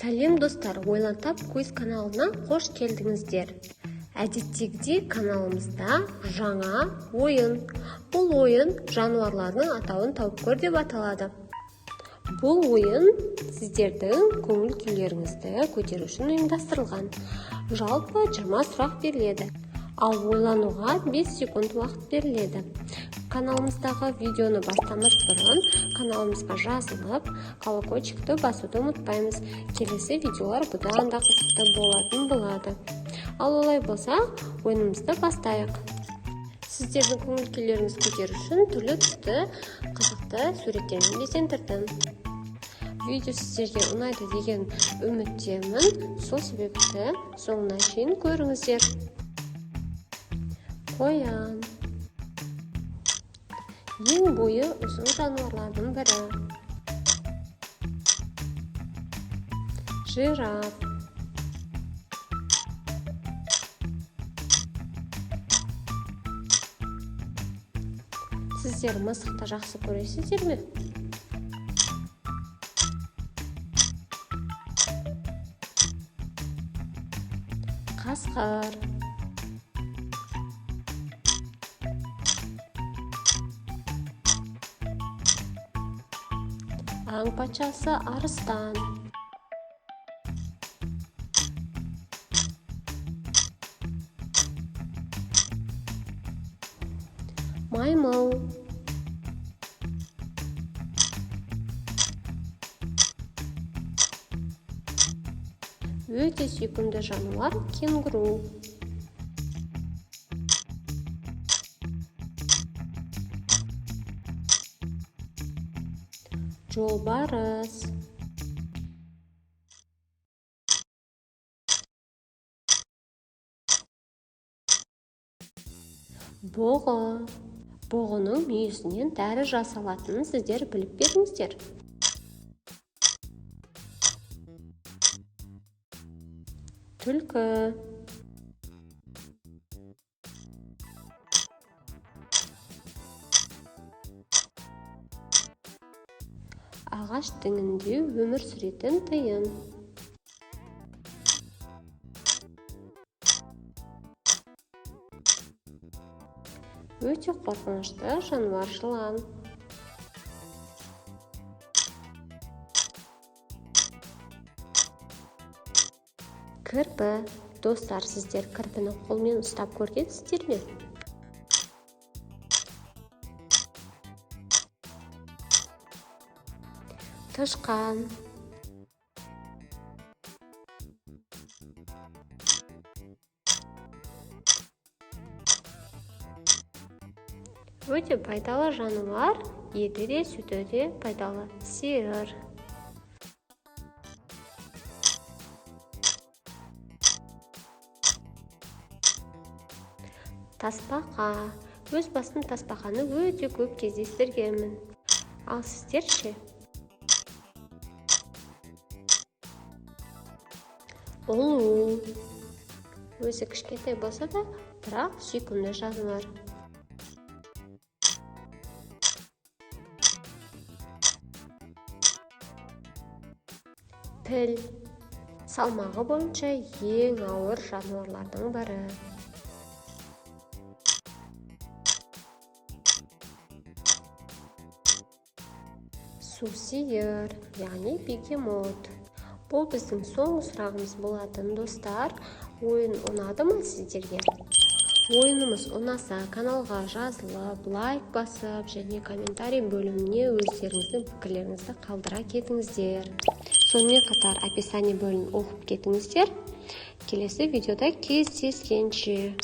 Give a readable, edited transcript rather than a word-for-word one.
Сәлем, достар! «Ойлан тап» квиз каналына қош келдіңіздер! Әдеттегідей, каналымызда жаңа ойын. Бұл ойын «Жануарлардың атауын тауып көр» деп аталады. Бұл ойын сіздердің көңіл күйлеріңізді көтеру үшін ұйымдастырылған. Жалпы 20 сұрақ беріледі, ал ойлануға 5 секунд уақыт беріледі. Каналымыздағы видеоны бастамас бұрын каналымызға жазылып, колокольчикті басуды ұмытпаймыз. Келесі видеолар бұдан да қызықты болатын болады. Ал олай болса, ойынымызды бастайық. Сіздердің көңіл күйлеріңізді көтеру үшін түрлі түсті қызықты суреттермен безендірдім. Видео сіздерге ұнайды деген үміттемін, сол себепті соңына шейін көріңіздер. Қоян — ең бойы ұзын жануарлардың бірі. Жираф. Сіздер мысықты жақсы көресіздер ме? Қасқыр. Аң патшасы арыстан. Маймыл. Өте сүйкімді жануар кенгуру. Жолбарыс. Бұғы. Бұғының мүйізінен дәрі жасалатынын сіздер біліп пе едіңіздер? Түлкі. Ағаш діңінде өмір сүретін тиын. Өте қорқынышты жануар жылан. Кірпі. Достар, сіздер кірпіні қолмен ұстап көргенсіздер ме? Тышқан. Өте пайдалы жануар, еті де, сүті де пайдалы. Сиыр. Тасбақа. Өз басым тасбақаны өте көп кездестіргенмін, ал сіздер ше? Ұлу. Өзі кішкентай болса да, бірақ сүйкімді жануар. Піл. Салмағы бойынша ең ауыр жануарлардың бірі. Сусиыр, яғни бегемот. Бұл біздің соңғы сұрағымыз болатын. Достар, ойын ұнады ма сіздерге? Ойынымыз ұнаса, каналға жазылып, лайк басып және комментарий бөліміне өздеріңіздің пікірлеріңізді қалдыра кетіңіздер. Сонымен қатар описание бөлімін оқып кетіңіздер. Келесі видеода кездескенше!